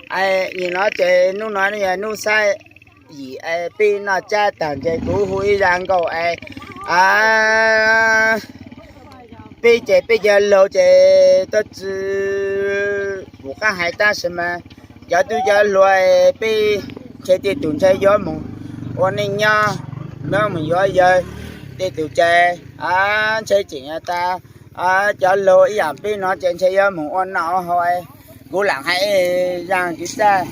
Nim no ces hnub no yog hnub xiab yim es peb noj tsab tag ntshe kuv hu ib zaj nkauj es, peb ces peb cov laus ces twb tsis pum qab hais tab sis mas cov tub cov hluas peb ntshe tej tus ntshe yuav mus ua neej nyob, nyob mus yuav yawg, tej tus ces ntshe tseem tas, cov laus ib yam peb no ces ntshe yuav mus ua noj ua haus. Kuv lam hais zaj kev txaj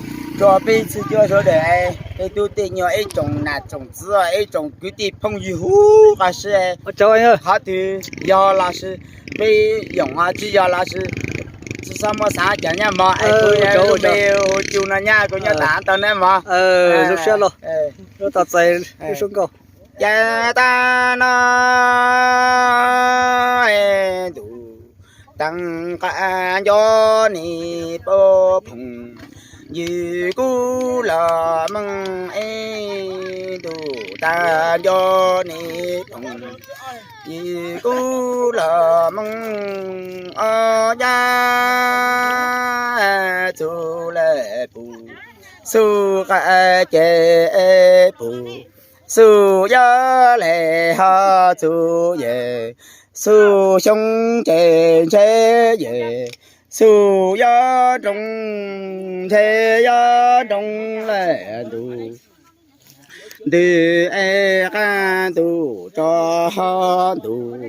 rau peb txhua txhua sawv daws, peb tub tej nyuag ib tsoom nam tsoom txiv ib tsoom kwv tij phooj ywg huv qab si, qhov twg yog los sis peb yoom tsis yog los sis tsis txhob muab xav cas nyab mog, es kuv lub npe hu Cu no nyab, kuv nyob tas tau nab mog. Zoo siab los, txais lub suab nkauj. Ces tag no ntuj tas nqa nco ni pab phooj ywg kuj los meej es ntuj tas nco ni phooj ywg kuj los meej ob yam txuj lawm puj xu qa ces puj xu yog le ho txuj yawg xu xyoo ces ntshe yawg xu yog nroo ntshe yog nroo lawm ntuj ntws es qab ntuj tso ho ntuj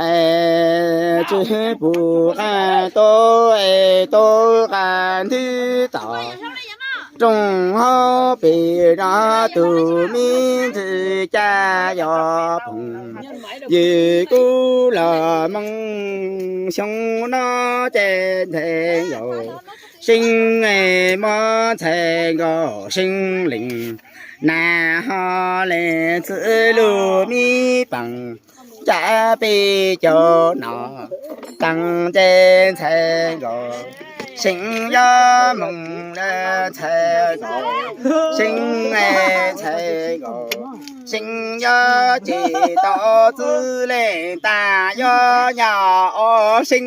es tsis pum qab tau es tau qab nthwv tom rooj ho pem no tus me ntxwv cas yog phooj ywg kuj los meej xyoo no ces nthe nkaus seeb es mob ntxhais nkaus seeb leej nas ho le txwv lug me paas cas peb caug no taag ces ntxhais nkaus seeb yog moog le ntxhais nkaus seeb es ntxhais nkaus seeb yog ces tau txwv leej tas yog nyab ob seeb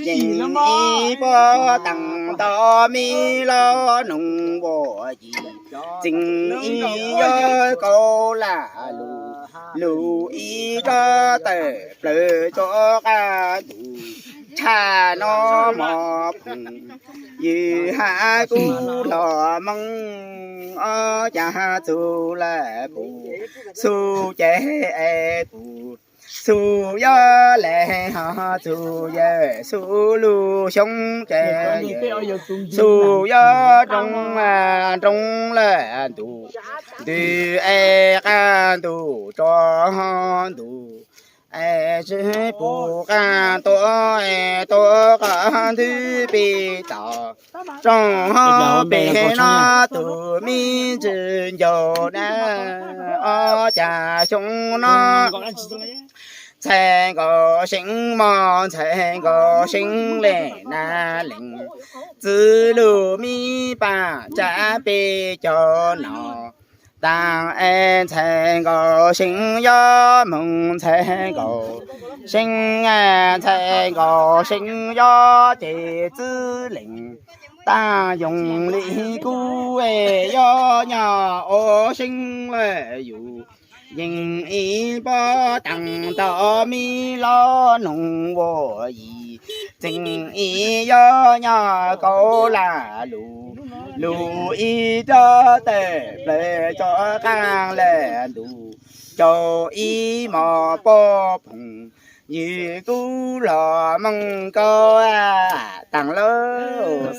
yeej ib puag taag tau me lub noog ua yim txeej ib yog kaus laj lug lug ib rab tawm plawg rua qab ntuj tshaj no mog phooj ywg hab kuj los meej ob yam txuj lawm puj xu ces es puj xu yog le ho txuj yawg xu lug xyoo ces yawg xu yog nroo nroo lawm ntuj ntws es qab ntuj tso ho ntuj es tsis pum qab tau es tau qab nthwv pem tom rooj ho pem no tus me ntxwv ncaus na ob yam xyoo no ntxhais nkaus seeb mog ntxhais nkaus seeb leej nas leej txwv lug me paas cas peb caug no taag es ntxhais nkaus seeb yog moog ntxhais nkaus seeb ntxhais nkaus seeb yog ces txwv leej taag yoog le kuv es yog nyab ob seeb lawm yug yeej ib puag taag tau me lub noog ua yim txeej ib yog nyab kaus laj lug lug ib rab tawm plawg rua qab lawm ntuj caum ib mog pab phooj ywg kuj los meej kaus taag lauj.